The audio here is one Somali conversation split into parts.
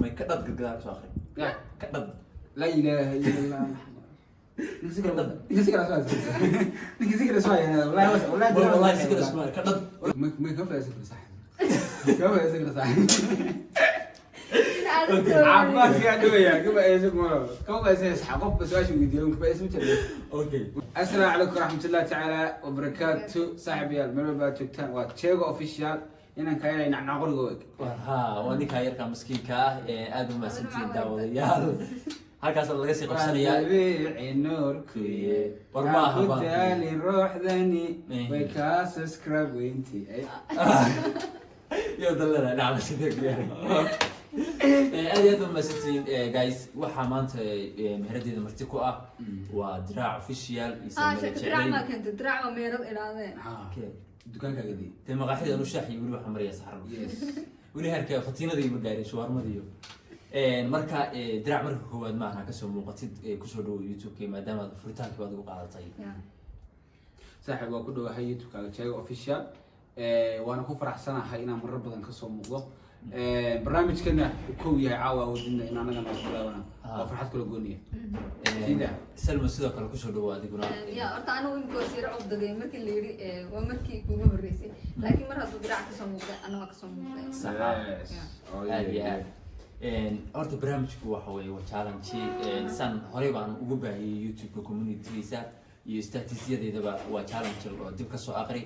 May, ka dhad gadgadaal kasoo akri. Ya. Ka dhad. Laa ilaaha illa Allah. Ninka si kale soo, ninka si kale soo, wallahi wallahi. Wallahi si kale isma ka dhad. Ma ka faa'iideysan karo, sax, ka faa'iideysan karo, sax. Caafimaadka dhawaya ka faa'iideysan karo, ka faa'iideysan, sax. Qof ba su'aasha weydiiyo, ka faa'iideysan jira. Okay. Asalaamu calaykum waraxmatullahi tacaala wabarakaatu. Saaxiibayaal, meel walba aad joogtaan, waa Jego Official, inaan kaa helay nacnacqoriga og. Ha, waa ninkaa yarkaa maskiinka ah ee aad u mahadsantihiin, daawadayaal. Halkaas laga sii qabsanayaa. Dabiici nuurkuye. War maaha. Ku Baan. daalin ruuxdani. Eh. Way kaa subscribe weynti. Yo dalada dhacda sidee ku yahay. Aad iyo aad baa mahadsantihiin, guys. Waxaa maanta meheradeeda marti ku ah waa Diraac Official iyo Ah, Salma. sheeko diraac maa keentay? Diraac waa meerad idhaadeen. Okay. Dukaankaaga dii. Dee maqaaxida anu shaax iyo weli waxaa maraya saxarno. Yes. Weli heerka fatiinada iyo ma gaarin shawarmada iyo marka Diraac, marka koowaad maaha kasoo muuqatid, kusoo dhawo YouTube-ka, maadaama aad furitaankii baad ugu qaadatay. Saaxiib, waa ku dhawahay YouTube-kaaga Jego Official, waana ku faraxsanahay inaan marar badan kasoo muuqdo. Barnaamijkana uu kow yahay caawa awoodina in anaga noo bilaabana waa farxad kula gooniya. Sida. Salma, sidoo kale kusoo dhawo adiguna. Ya, horta anigu imika waa siira cugdagay markii la yidhi, waa markii kugu horreysay, laakiin mar hadduu diraac kasoo muuqday, anna waa kasoo muuqday. Sax. Yes. Oh, aad iyo yeah. aad. Horta barnaamijku waxa weeye waa challenge saan horey baan ugu baahiyey YouTube-ka communitygiisa iyo statusyadeedaba. Waa challenge oo dib kasoo aqri.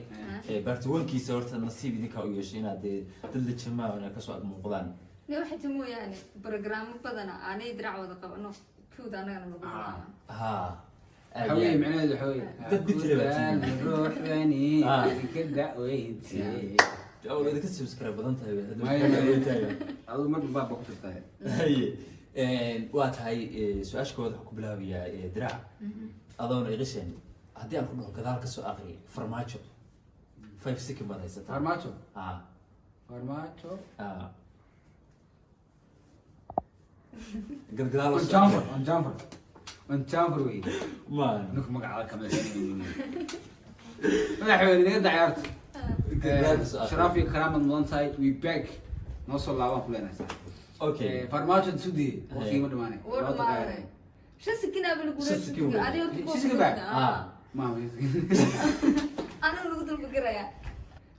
Part one-kiisa horta nasiib idinkaa u yeeshay inaad dee dad la jamaa inay kasoo ag muuqdaan. Ne, waxay ti mooyaane programmo badana aanay diraac wada qabano, kowda annagana lagu bilaaba. Ha, aad waxa iyo weeye aad. Macnaheedu waxa weeye Dad bitile baa tihiin. ku daalin ruuxdani ka da'weynti. Oo idinka subscribe badan tahay hadda. Maya, maya. Tahay. Adigu mar baaba ku jirtaa. Haye. Waa tahay, su-aasha koowaad waxaan ku bilaabayaa Diraac. Adoona iqisheen, haddii aan ku dhaho gadaal kasoo aqri farmaajo, 5 second baad haysataa. Farmaajo. Ah. Farmaajo. Ah, gadgadaal On oo soo Janfar, on Janfar, on Janfar wey. Man. Ninku magacaada kama madaxweyne naga daciyaarta. Gadaal kasoo aqri. Sharaaf iyo karaamad mudan tahay. We back, noo soo laabaan ku leenahay, saaxiib. Okay. Farmaajo sudii waqtigii ma dhamaanay. Wuu dhamaaday. 5 second aba lagu 5 second wey. Adiga horta kuwa 5 second baa? Ah. Ma anigu lagu dul fikirayaa.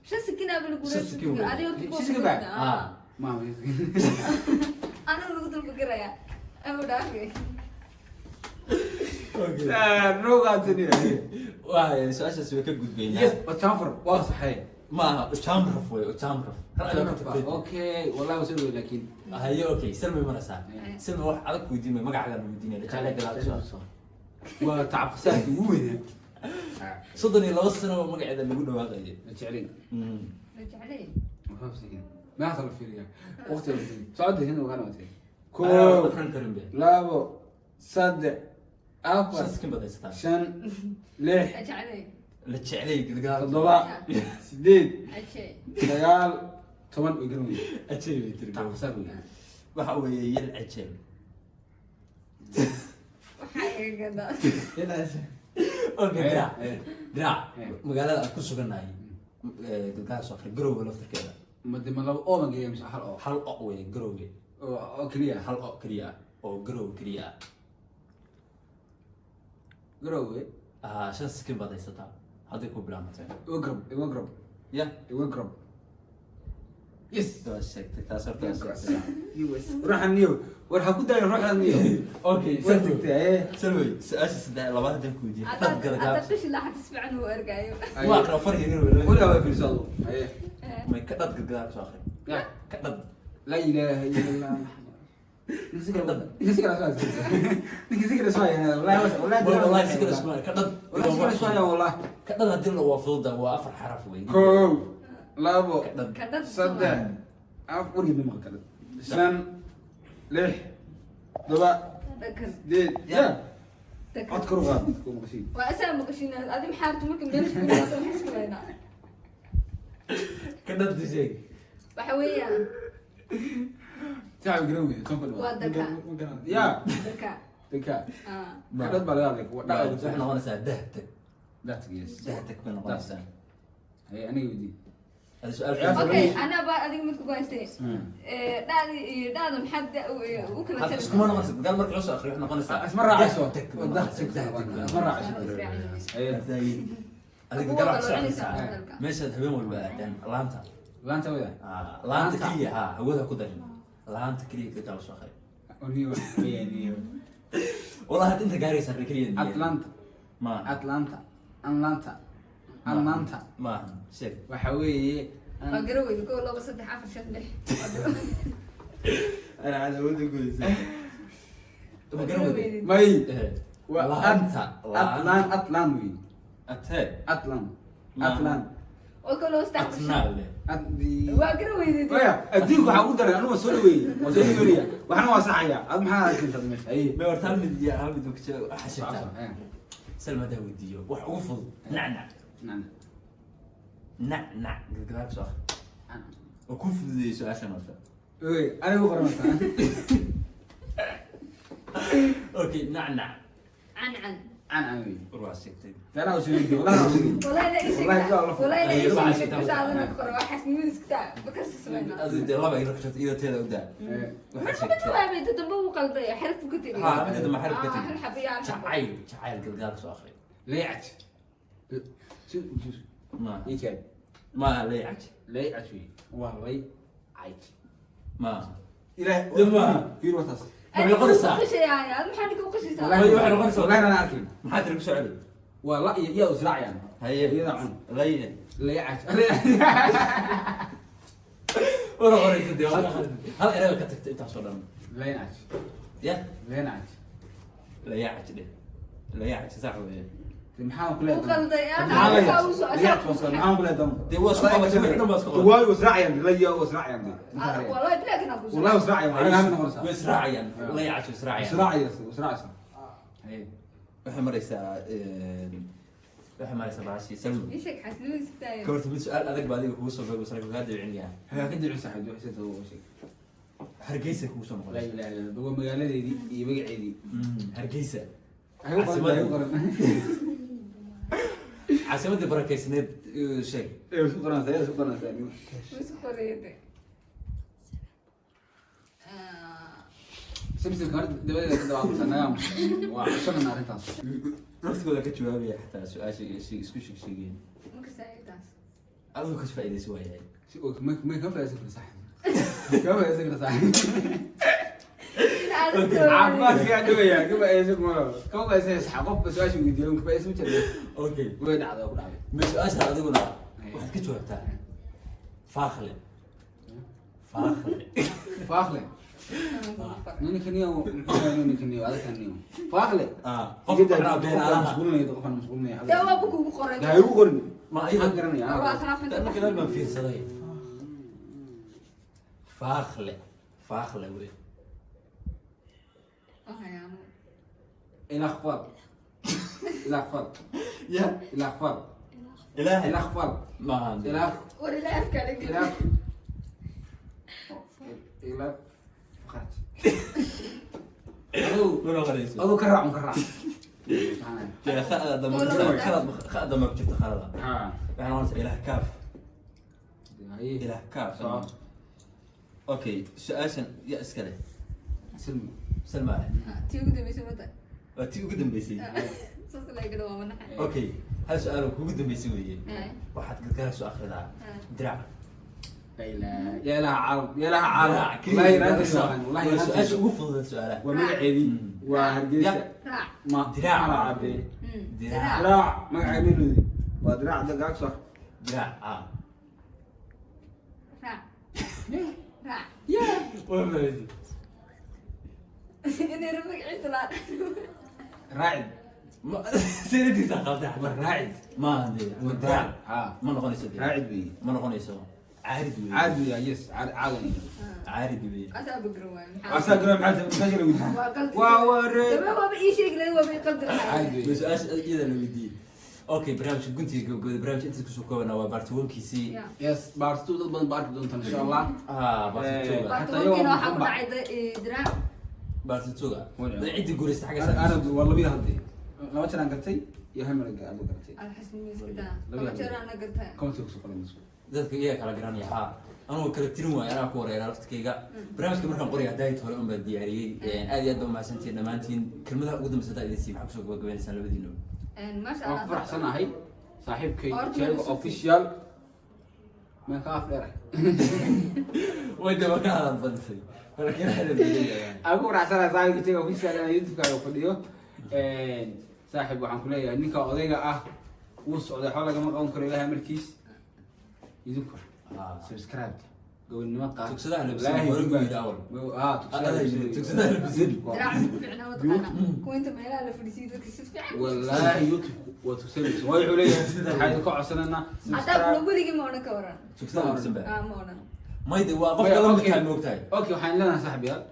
5 second aba lagu 5 second wey. Adiga horta kuwa 5 second baa? Ah. Ma anigu lagu dul fikirayaa ama dhaafi. Okay. Rogaatani. Waa su-aashaas way ka gudbaynaa. Yes, on Janfar waa saxay. Maaha, ujamraf wey, ujamraf. Ra'yiga ka tagtay. Okay, wallahi waa soo dhawey laakiin. Haye, okay, Salmay maraysaa. Eh. Salmay, wax adag weydiin may, magacaagaan weydiinaya jeclay gadaal kasoo aqri. Waa tacab fasaadkii ugu weynaa. 32 sano oo magaceeda lagu dhawaaqayay. Ma jeclin. La jeclay. Meesha la fiiriyaa waqti la fiiriyaa socodda hin ogaan watay. Kow Kow, afran karin be. labo, saddex, 5 afar, second baad haysataa. shan, lix, La jeclay. La jeclay gadgaal. toddoba, sideed, Ajay. sagaal, 10. Way garan weyne. Ajay bay tiri. Tacab fasaad wey. Waxa weeye yal cajel. Waxaa iga gadaa. Okay, Diraac. Eh. Diraac. Eh. Magaalada aan ku sugannahay, gadgaal soo aqri, Garowga laftarkeeda. Ma de ma laba oo baan geeya mise hal oo? Hal o weeye Garowge. Oo keliya? Hal o keliya ah oo Garowe keliya ah. Garowe. Ah, 5 second baad haysataa hadday ku bilaabatay. Iwa garab, iwa garab. Ya. Iwa garab, yes. Waa sheegtay taas horta, waa sheegtay. Ruuxan niyo, war ha ku daayo ruuxan niyo. Okay. War Salmay. tagtay, eh. Salmay, su-aasha saddex labaad haddaan ku weydiiyo, dad Hadda gadgaal bishi laaxad si fiican uu argaayo. waa aqra far yaryar wey. Weligaa waa fiirso adigu. Aye. May, ka dhad gadgaal soo aqri. Ya. Ka dhad. Laa ilaaha illa Allah. Ninka si kale, ninka si kale soo, ninka si kale soo, wallahi wallahi. Wallahi si kale isma ka dhad. Wallahi si kale soo, wallahi. Ka dhad haddii la waa fududa, waa afar xaraf wey. Kow, labo, Ka dhad. Ka dhad. saddex, afar, wargeed ma maqal, ka dhad, shan, lix, todoba, Dhakan. sideed, ya. Dhakan. Cod kor u qaad ku maqashiin. Waa asaa maqashiin. Adi maxaa rabta marka meel isku yimaado, maxaa isku leynaa? Ka dhad sheeg. Waxa weeyaan Saaxiib, garan weyde toban. Waa daka. Ya. Daka. Daka. Ah. Ka dhad baa laga hadlay waa dhac. Waxay noqonaysaa dahtag. That, yes. Dahtag bay noqonaysaa. Haye, aniga weydii. Hada su'aal Ciyaarta. Okay, anaa baa adiga mid kugu haystay. Dhacdi iyo dhacda maxaad u kala Hadda jaraysaa? iskuma noqonaysa, gadaal marka loo soo akhriyo waxay noqonaysaa Isma raacayso. Deg, deg, deg, deg, deg. Isma raacayso. Adiga Kuwa gadaal wax soo qaloocinaysa akhrisaa. hadalka. Meeshaad habeen walba aadaan laanta. Laanta wada. Ah, laanta Laanta. keliya, ha hawada ku darin, laanta keliya gadaal soo akhri. Oniyo, niyo. Wallahi hadda inta gaaraysa keliya. Atlanta. Ma Atlanta. Atlanta. Atlanta. Ma sheeg. Waxa weeye Waa garaweyda: kow, labo, saddex, afar, shan, lix. Ana hawada gudaysa ma garan weyday. May. Eh, Waa laanta. Atlan, Atlan wey. Atee. Atlan. Ma. Atlan. Waa kow, labo, saddex, afar, shan. Atnaal leh. Waa garaweyday. Waya, adduunka waxaa ugu daran anigu waa soo dhaweeyey, waa soo dhaweynaya, waxna waa saxaya. Ad maxaa keentay meesha? Ay. Ma horta hal mid iyo hal mid waxaa sheegtaa. Salma hadaa weydiiyo wax ugu fudud, nacnac. Nacnac. Nacnac gadaal ka soo akhri oo ku fududeeyey su-aashan horta. Oy, anigu qoranaysaa. Okay, nacnac. Cancan. Can can wey. War waa sheegtay. Tanaa u sheegay, wallahi u sheegay. Wallahi la ii Wallahi sheegtaa. waa la Wallahi la ii Ay, waxaa sheegtay. sheegtaa. Kushaadana ku qoro. Waxaas miiska bakasi sameynaa. Adigu dee laba ila kashatay, iyadoo teeda u daa. Marka waxaa mid sheegtay waa mid dambe uu qalday, xaraf buu ka tegay. Ha, mid dambe xaraf ka Ah, tegay. hal xabo iyo hal xabo. Jacayl, jacayl gadaal ka soo akhri. Leecaj. Ma Ikaad. ma leecaj. Leecaj wey, waa leecaj. Ma Ilaah. Dama. Fiir wataas. Waxay noqonaysaa. Adiga qashayaa, ad maxaa ninka u qashaysaa? Wallahi waxay noqonaysaa. Wallahi anaan arkin. Maxaa tiri? Ku soo celi. Waa la iyo yaa israacayaan. Haye. Iyada cun. Lay. Leecaj. Wala qoraysa dee, hal erey ka tagtay intaasoo dhan. Leecaj. Ya. Leecaj. Layaacaj dheh, layaacaj sax weeye. Maxaa ku Uu leedahay? qalday, Maxaa aad leedahay? aad u soo Leecaj waa soo- maxaa ku leedahay? Dee waa isku qabatay, wixii dhan baa isku qabatay. Waa israacayaan, la iyo israacayaan. Wallahi bilaa kana ku Wallahi israacayaan, aniga hal noqonaysaa. Way israacayaan, layaacaj way israacayaan. Israacayaan, israacayaan. Haye. Waxay maraysaa bahashi Salma. Ii sheeg xasnimadiisa taayay. Ka horta mid su-aal adag baa adiga kugu soo beego sare kagaa dabcinayaa. Haye, ka dibci saaxiib, waxay soo oo sheeg. Hargeysa kugu soo La noqonaysa. ilaaha illa Allah, waa magaaladeedii iyo magaceedii. Hargeysa. Haye, u qoran, haye, u qoran. Caasimadii barakeysneed, sheeg. Ee, isku qoranaysaa, ee, isku qoranaysaa. Isku qorayde. Ah, Simsimka horta dabadeeda ka dhawaaqaysaa, naga waa cusubna arrintaas. Laftigooda ka jawaabaya xataa su-aasha iyo isku sheeg sheegeen. Ma kasaayo taas. Adigu ka faa'iidaysa waayahay. Si oo ma ka faa'iidaysan karo saaxiib. Ka faa'iidaysan karo saaxiib. In aad Caafimaadka yaa dhibaya, ka faa'iidaysan kuma. Ka faa'iidaysan sax, qof ba su-aasha weydiiyo, ka faa'iidaysan ma jiro. Okay. Way dhacday, waa ku dhacday. Ma su-aasha adiguna waxaad ka jawaabtaa faakle, faakle. Faakle. Ninkaniyo, muxuu yahay ninkaniyo, adagkaniyo. Faakle. Ah, qofka macnaha beenaalaha. Mashquulinaya, qofaan mashquulinaya. Dee waaba kugu qoray. Dee ha igu qorin. Ma Maxaan garanaya? Waa akhlaaq xun. Marka meel baan fiirsaday, faakle, faakle wey. Waxayaamo. Ilakhfal. Ilakhfal. Ya. Ilakhfal. Ilaahay. Ilakhfal. Maaha. Ilakh. War ilaa afka la geliyo. Ilakh. Ilakh. Fakhraj. Aduu Ma noqonayso. aduu ka raac un ka raac. Dee khada dambe, khada dambe ku jirta khalada. Ha. Waxay noqonaysaa ilaah kaaf. Haye. Ilaah kaaf. Soo. Okay, su-aashan yaa iska leh? Silmi. Salma leh. Ah, tii ugu dambeysay mata. Waa tii ugu dambeysay. Saas la igala waa manaxay. Okay, hal su-aal oo kugu dambeysay weeye. Haye. Waxaad gargaar soo akhridaa dirac. La ilaha. Ya ilaha caalam. Ya ilaha caalam. Dirac. Wallahi inaanta yaqaan. Wallahi Waa inaanta. su-aasha ugu fududeed su-aalaha. Waa magaceedii. Waa Hargeysa. Ya. Raac. Ma Diraac. Ma cabee. Dirac. Diraac magaceedu. Waa diraac dagaag soo. Dirac ah. Raac. Raac. Waa fahmaysid. Inay magaciisa laa. Raacid. Ma seynadiisa qalday. Waa raacid. Ma dee waa dirac. Ha. Ma noqonayso dee. Raacid weeye. Ma noqonayso, caarid weeye. Caadi weeye, yes, caadi caadi. Caarid weeye. Asaa bagro waayo. Maxaa? Asaa garan maxaa tahay la weydiiyey. Waa qaldi. Waa waree. Dame waaba ii sheegi lahayd, waaba ii qaldi lahayd. Caadi weeye. Waa su-aasha iyada la weydiiyey. Okay, barnaamijka guntiga gabagabada barnaamij intaas kusoo koobana waa part one-kiisii. Yeah. Yes, part 2 dad badan baa arki doontaan insha Allah. Ah, part two-ga. Part Hataa one-kiina iyagoo waxaa ku maqan ba. dhacay dirac. Part two-ga. Wala. Dee ciddii guuraysta xagga Ana sare. waa labiyo hadde. Laba jeer aan gartay iyo hal mar aan gartay. Alxasmiiska daa. Laba Laba jeer aan gartay. Comment kusoo qoray masku. Dadka iyaga kala garanaya. Ha, anugu kala tirin waayo, anaa ku wareera laftikayga. Barnaamijka markaan qoraya daayit hore un baa diyaariyey. Aad iyo aad baa umahadsantihiin dhammaantiin. Kelmadaha ugu dambeysa haddaa idin sii, maxaa kusoo gabagabaynaysaan labadiina? Maasha Waan Allah. ku faraxsanahay saaxiibkay Horta Jeego ma sugtid. Official meel ka af dheer. Way daba ka hadal badisay marka hadal badiyay. Aan ku faraxsanahay saaxiibka Jeego Official inaan YouTube-kaaga fadhiyo. Saaxiib, waxaan ku leeyahay ninka odayga ah wuu socday, waxba lagama qaban karo. Ilaahay markiis idinku subscribe gobonnimo qaad. Tugsadaha labsan, hore ugu yidhi awal. Ah, tugsadaha labsan. Tugsadaha labsan. Diraac ku fiicnaa mataqaanaa kuwa inta meelaha la fadhiisiyo dadka si fiican. Wallaahi YouTube waa tugsada labsan. Waa wuxuu leeyahay, waxaan idinka codsanaynaa Haddaa subscribe. kula weligii ma odhan, ka waran? Tugsadaha labsan ba. Ah, ma odhan. Mayde waa qofka la mid tahay, moogtahay. Okay, waxaan leenahay saaxiibayaal,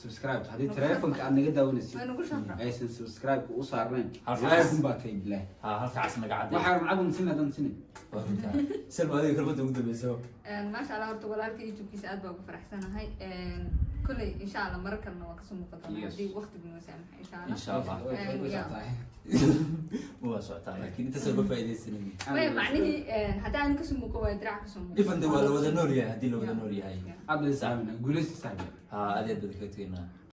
subscribe. Haddii telefonka aad naga daawanaysid Waa nagu shafra. aysan subscribe u saarnayn, Halkaas. wallaahi kun baa tahay, bilaahi. Ha, halka cas naga cadday. Waxaa lacag un sin haddaan sinin. Waa runtaa. Salma, adiga kelmadda ugu dambeysa. Maasha Allah, horta walaalka YouTube-kiisa aad baa ugu faraxsanahay. Kolley insha Allah marar kalena waa kasoo muuqan doonaa haddii waqtigu noo saamaxo, insha Allah. Insha Allah. Way socotaa. Waa socotaa, laakiin intaas uga faa'iidaysanin. Maya, macnihii haddii aan kasoo muuqan waayo, diraac kasoo muuqan. Ifan de waa la wada nool yahay, haddii la wada nool yahay. Aad baan saaxiibna, guuleysta saaxiibayaal. Ha, aad iyo aad baan kaga tegaynaa.